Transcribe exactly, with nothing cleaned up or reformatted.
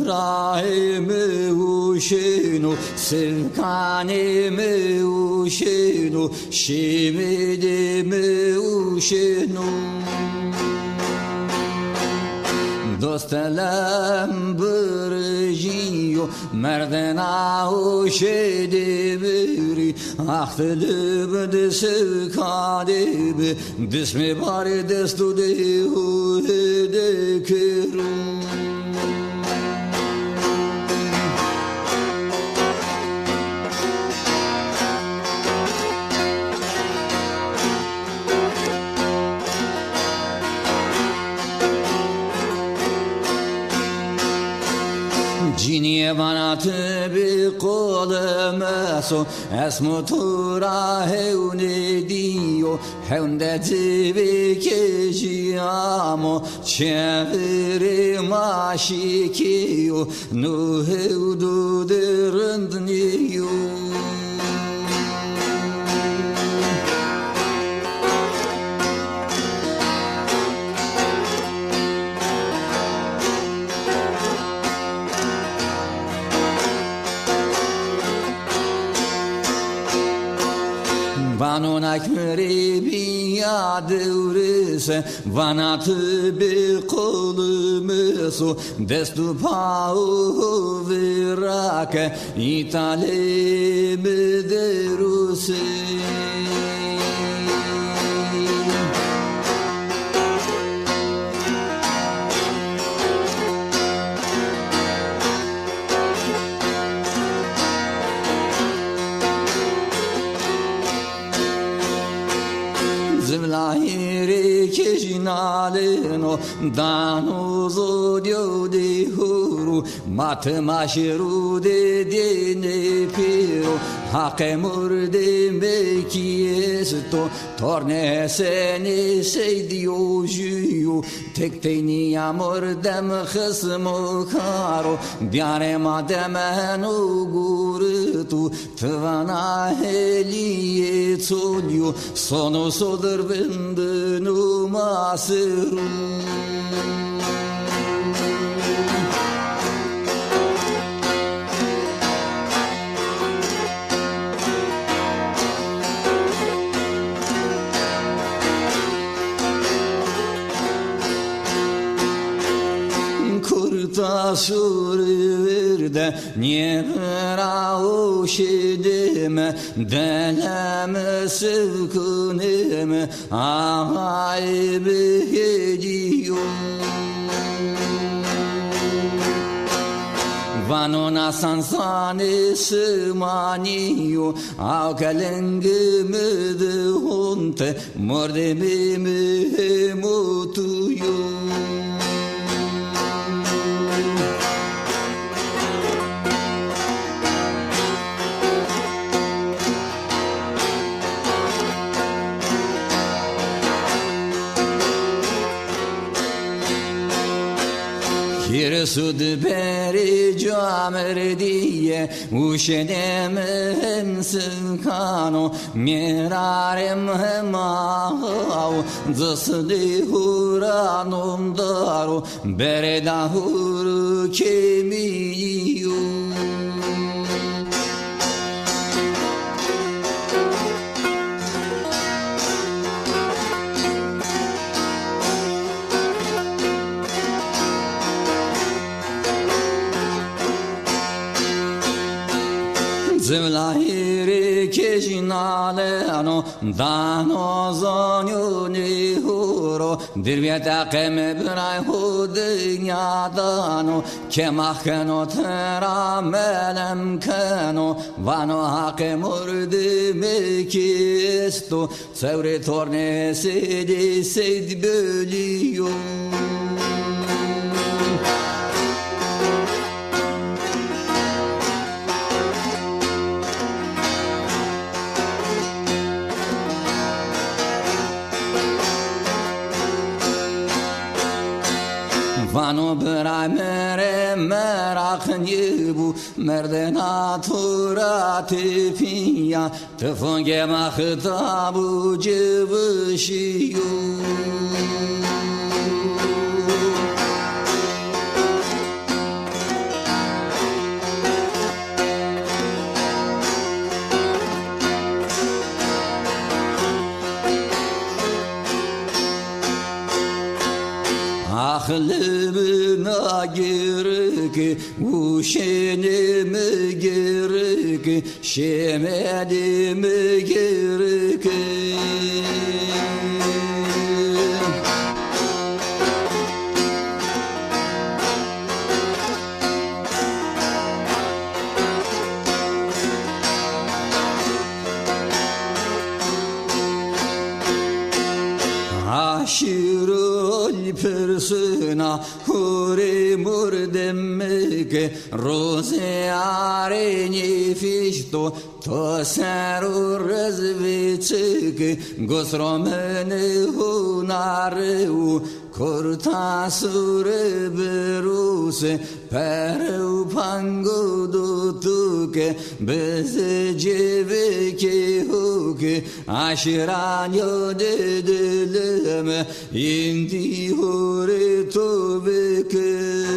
Rahê mi uşêno, sivkanê mi uşêno, şîmidê mi uşêno. Dostelem birjîyo, merdena uşê demirî, axtili bi di sivkanê mi, dismê barê desto de û hede kero. Cinîye vana ti bi qolê mi so, esmo tu ra hewnê dîyo, hewn de civê kejî amo, çevirê ma şikîyo, no hewdo de rind nîyo. Vano nak mi rê bîya dewrêse, vana ti bi qolê mi so, dest û pa û ho vîra ke, îtalê mi derûsê. Zivlahîrê kejî nalêno, dano zodîyo de hûrû, ma ti ma şêrû de dênê pêro, haqê mordemekî esto, tornê senê seydîyo jûyo, tek teynîya mordem xismo karo, dîyarê ma demeno gurito, ti vana helîyê çolîyo, sono sodir vindino ma siro. Kurta şûrî verde nêbira û şêdeme, deleme sivkuneme, axayê bihêdîyo. Vano na sansanê sima nîyo, aw ke lingê mi de honte, mordemê mi hemo tu yo. Hîris û di berê camerdîye, û şenê mi hem sivkano, mêrarê mi hem axaw, zisnê hûra nomdaro, berê da hûr û kêmîyo. Zivlahîrê kejî naleno, dano zonîyo nê hûro, dirvîyeta qeme biray ho dinya dano, kemax keno tira melem keno, vano haqê mordemekî esto, sewrê tornê seydî seyd bolîyo. Vano bira mi rê meraq nêbû, merdena to ra tepîya, tifingê ma xitab û civişî yo. Na giriki, uşênê mi giriki, şêmedê mi giriki. Aşîrol pirsina hurê mordemike, rozê arê nêfîşto, to ser û riz vêçike, gusro minê hunare û kurta sûre biruse, pere û pango dotuke, bize cêvekê hoke, aşîranyo de dilime, îndî hurê to bike.